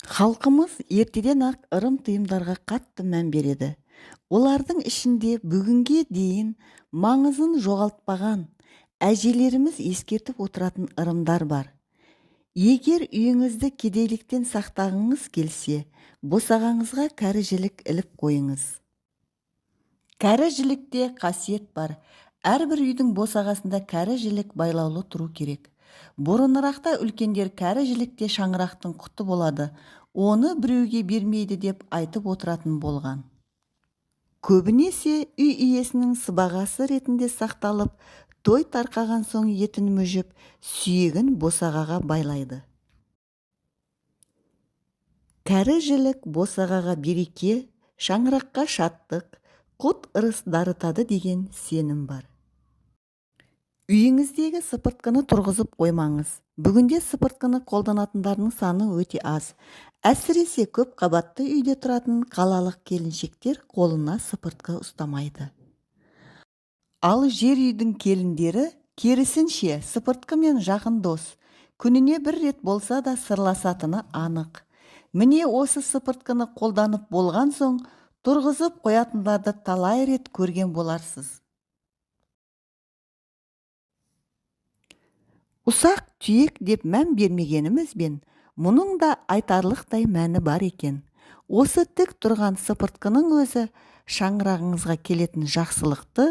Халқымыз ертеден-ақ ырым-тыйымдарға қатты мән береді. Олардың ішінде бүгінге дейін маңызын жоғалтпаған, әжелеріміз ескертіп отыратын ырымдар бар. Егер үйіңізді кедейліктен сақтағыңыз келсе, босағаңызға кәрі жілік іліп қойыңыз. Кәрі жілікте қасиет бар. Әрбір үйдің босағасында кәрі жілік байлаулы тұру керек. Бұрынырақта үлкендер кәрі жілікте шаңырақтың құты болады, оны біреуге бермейді деп айтып отыратын болған. Көбінесе үй иесінің сыбағасы ретінде сақталып, той тарқаған соң етін мүжіп, сүйегін босағаға байлайды. Кәрі жілік босағаға береке, шаңыраққа шаттық, құт ырыс дарытады деген сенім бар. Үйіңіздегі сыпыртқыны тұрғызып қоймаңыз. Бүгінде сыпыртқыны қолданатындардың саны өте аз. Әсіресе көп қабатты үйде тұратын қалалық келіншектер қолына сыпыртқы ұстамайды. Ал жер үйдің келіндері керісінше сыпыртқымен жақын дос, күніне бір рет болса да сырласатыны анық. Міне осы сыпыртқыны қолданып болған соң тұрғызып қоятындарды талай рет көрген боларсыз. Ұсақ түйек деп мән бермегенімізбен, мұның да айтарлықтай мәні бар екен. Осы тік тұрған сыпыртқының өзі шаңырағыңызға келетін жақсылықты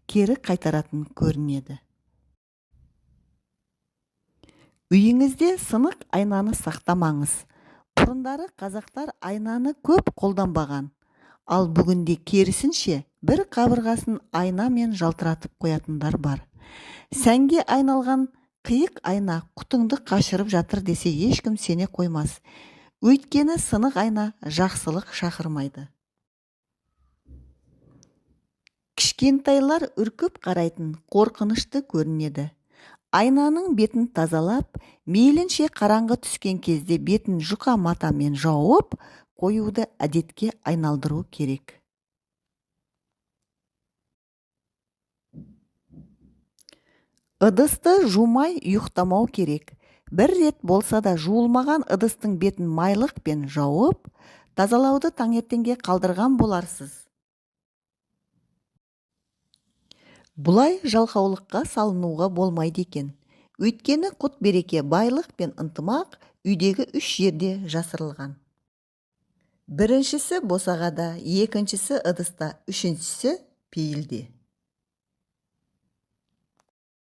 кері қайтаратын көрінеді. Үйіңізде сынық айнаны сақтамаңыз. Бұрындары қазақтар айнаны көп қолданбаған. Ал бүгінде керісінше бір қабырғасын айнамен жалтыратып қоятындар бар. Сәнге айналған қиық айна құтыңды қашырып жатыр десе ешкім сене қоймас. Өйткені сынық айна жақсылық шақырмайды. Кішкентайлар үркіп қарайтын қорқынышты көрінеді. Айнаның бетін тазалап, мейлінше қараңғы түскен кезде бетін жұқа матамен жауып қоюды әдетке айналдыру керек. Ыдысты жумай ұйықтамау керек. Бір рет болса да жуылмаған ыдыстың бетін майлықпен жауып, тазалауды таңертеңге қалдырған боларсыз. Бұлай жалқаулыққа салынуға болмайды екен. Өйткені құт-береке, байлық пен ынтымақ үйдегі үш жерде жасырылған. Біріншісі босағада, екіншісі ыдыста, үшіншісі пейілде.